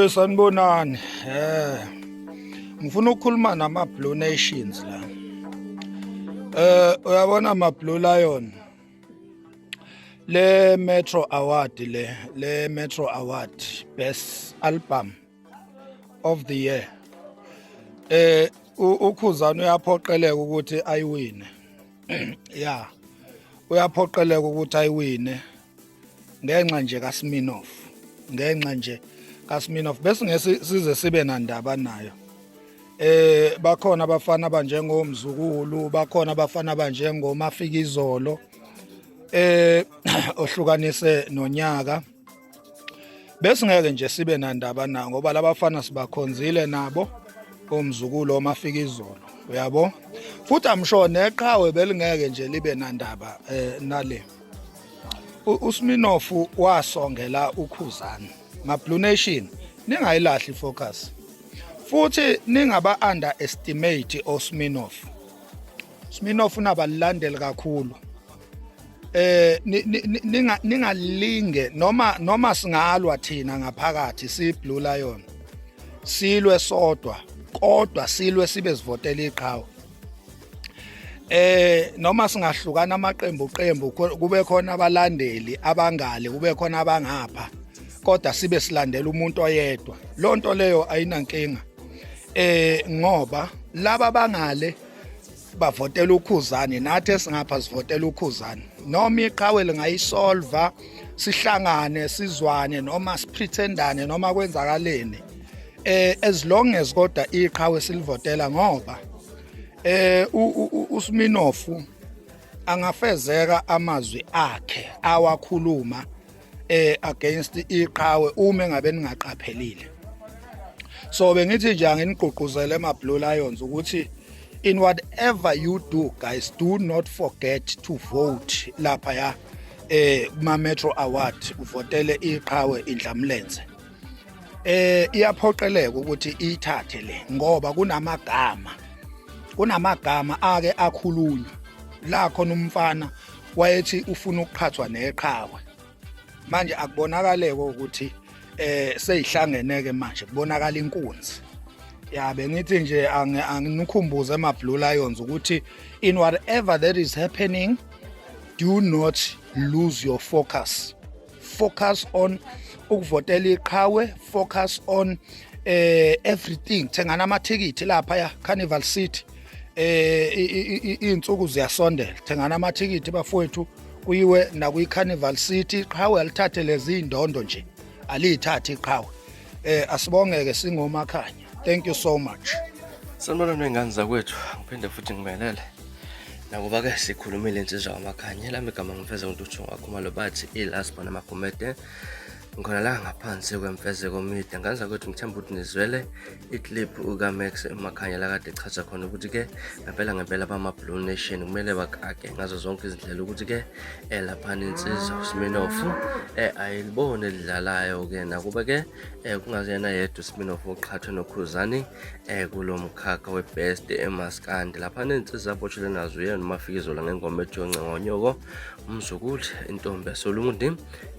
Sanibonani. Ngifuna ukukhuluma nama Blue Nations la. Uyabona ama Blue Lion. Le Metro Award le Metro Award Best Album of the Year. UKhuzani uyaphoqeleka ukuthi ayiwine. Yeah. Uyaphoqeleka ukuthi ayiwine ngenxa nje kaSminoff. Ngenxa nje kaSminoff bese ngeke size sibe nandaba nayo. Bakhona abafana abanjengomzukulu, bakhona abafana abanjengomafikizolo ohlukanise nonyaka. Bese ngeke nje sibe nandaba nayo ngoba labafana sibakhonzile nabo omzukulu omafikizolo, uyabo. Futhi I'm sure neqhawe belingeke nje libe nandaba nale. USminoff wasongela uKhuzani. Ma Blue Nation, ningayilahli focus. Futhi ningaba underestimate oSminoff. Sminoff unabalandeli kakhulu. Ningalinge noma singalwa thina ngaphakathi si Blue Lion. Silwe sodwa kodwa silwe sibe sivotela iqhawe. Noma singahlukana amaqembu qembu, kube khona abalandeli abangale, kube khona abangapha, kodwa sibe silandela umuntu oyedwa, lonto leyo ayinankinga ngoba laba bangale bavotela uKhuzani, nathi esingapha sivotela uKhuzani. Noma iqhawe lingayisolva sihlangane sizwane noma sipretendane noma kwenzakaleni, as long as kodwa iqhawe silivotela, ngoba uSminoff angafezeka amazwi akhe awakhuluma against iqhawe uma engabe ningaqaphelile. So bengithi nje anginigqugquzele ema Blue Lions ukuthi in whatever you do, guys, do not forget to vote lapha ya kuma Metro Award, uvotele iqhawe Indlamlenze. Iyaphoqeleka ukuthi ithathe le ngoba kunamagama ake akhulunywa la khona umfana wayethi ufuna ukuqhathwa neqhawe. Manje akubonakaleke ukuthi seyihlangeneke, manje kubonakala inkunzi ya. Bengithi nje anginikhumbuze ema Blue Lions ukuthi in whatever that is happening, do not lose your focus. Focus on ukuvotela iqhawe, focus on everything. Thengana amathikithi lapha ya Carnival City, insuku ziyasondela. Thengana amathikithi bafowethu, kuyiwe nakwi Carnival City. Iqhawe alithathe lezi indondo nje, alithathe iqhawe. Asibongeke singomakhanya. Thank you so much. Sanibona ney'ngane zakwethu, ngiphinde futhi ngimelele. Nakuba-ke sikhulumile insizwa kaMakhanya, lami igama ngifeza uNtuthu Ngakhumalo, bathi ilasbona Magumede. Ngikhona la ngaphansi kweMfezeko Media. Ngane zakwethu, ngithemba ukuthi nizwele iclip kaMax Makhanya la kade echaza khona ukuthi-ke ngempela ngempela bama-Blue Nation kumele bakake ngazo zonke izindlela ukuthi-ke laphana insizwa uSminoff ayilibone elidlalayo-ke, nakuba-ke kungaziyena yedwa uSminoff oqhathwe noKhuzani kulo mkhakha we-best emaskandi. Laphana insizwa abotshelwe nazo uyena uMafikizolo ngengoma ethi Yoncengonyoko, umzukulu intombi yasoLundi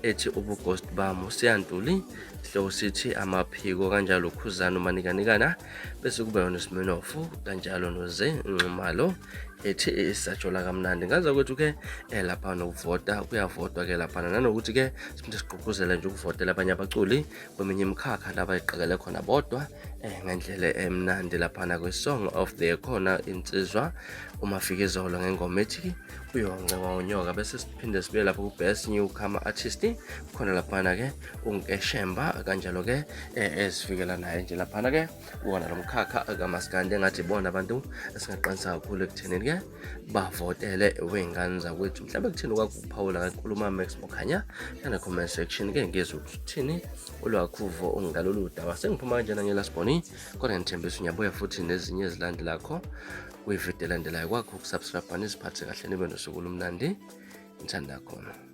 ethi Ubughost Bami, uSiyantuli sihloko sithi Amaphiko, kanjalo uKhuzani uManikanikana, bese kuba yona uSminoff kanjalo noZe Nxumalo ethi Isajola Kamnandi. Ngaza kwethu ke lapha nokuvota kuyavotwa ke laphana, nanokuthi ke siphinde sigqugquzele nje ukuvotela abanye abaculi kweminye imikhakha laba iqakele khona bodwa ngendlela emnandi. Laphana kwi-Song of the Year khona insizwa uMafikizolo ngengoma ethi Uyoncengwa Unyoka, bese siphinde sibuye lapho ku-Best Newcomer Artist khona laphana-ke uNkeshemba, kanjalo-ke ezifikela naye nje laphana-ke kuwona lo mkhakha kamaskandi. Engathi ibona abantu esingaqinisa kakhulu ekuthenini-ke bavotele wey'ngane zakwethu. Mhlawumbe kuthini okwakuphawula ngenkulumo Max Mokhanya yana comment section ke, ngizwe ukuthi uthini olwakhuvo ngalolu daba. Sengiphuma kanjena ngelasibhoni, kodwa ngithembisa ngiyabuya futhi nezinye ezilandelakho kwividiyo elandelayo. Kwakho ukusubscribe, niziphathe kahle, nibe nosuku olumnandi. Ngithanda khona.